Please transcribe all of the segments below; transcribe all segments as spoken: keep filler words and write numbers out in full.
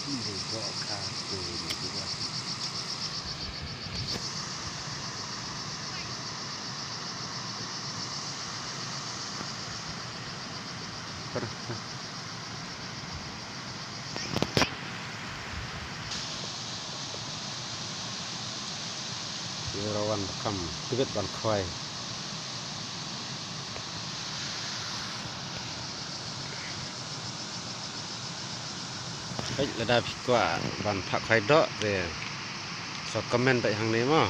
Ïa rawan kham tbit ban khwai. Hei, lada phi kwah ban phah khwai doh te, so comment beit hangne mo.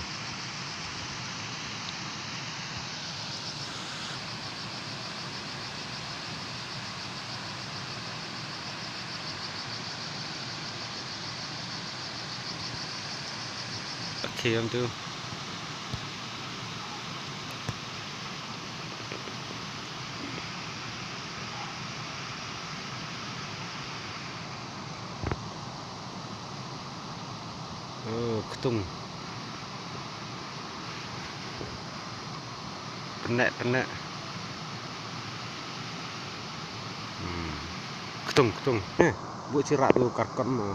Okay, em tu. Oh, ktung. Pyneh, pyneh. Hmm. Ktung, ktung. Eh, buh sirah tu karkon ma.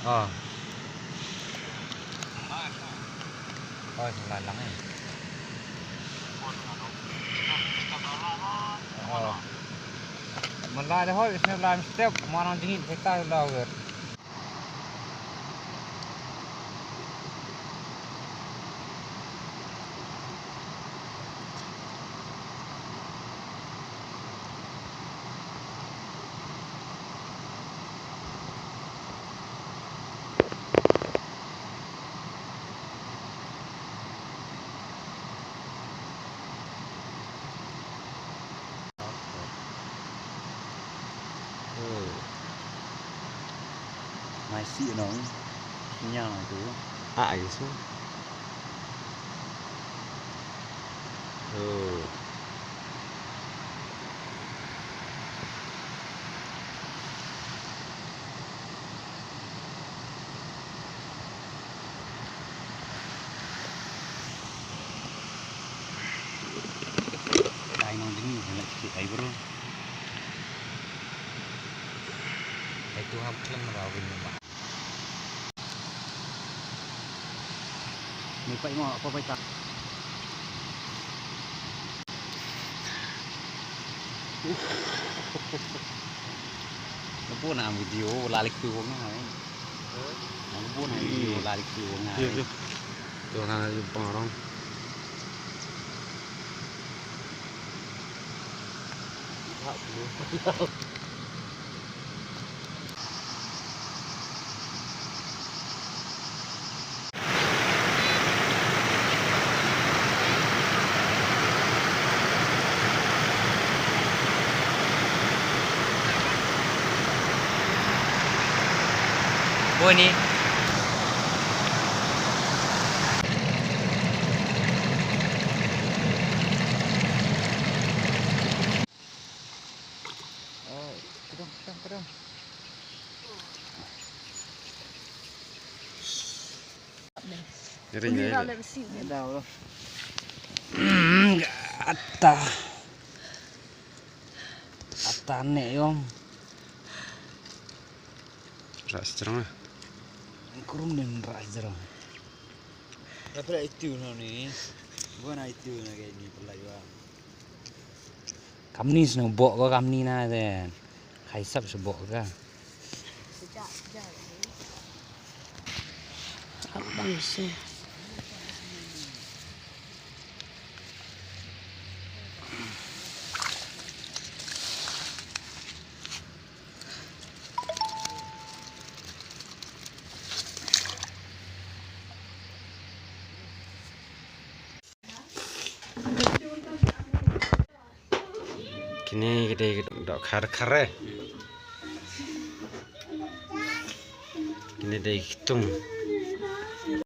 Ah. Oi, la lang eh. Oh. Mala de hoi, isne la step, marang jingit kita la wer. Mai si nong. Nya tu. Ah, ai su. Oh. Dai nong ding, nang lek ai bro. Ai tu ham khlem raw win ba. Ni pai mo, apa pai ta? Nabo na video la lek tu wong ai. Nabo na video la lek tu wong ai. Yo, yo. Tu na yung pangarong. Boni. Oi, kedong, kedong, kedong. Ring, ring. Ata. Ata ne yong. Ras terang ah. Kurum nen ras terang. Apa itu no ni? Bukan itu na kayak ni pelai wa. Kamni snow bok ko kamni na den. Khai sap snow bok ka. Abang sih. Kine ki dei ki dohkha khare. Kine dei ki ktung.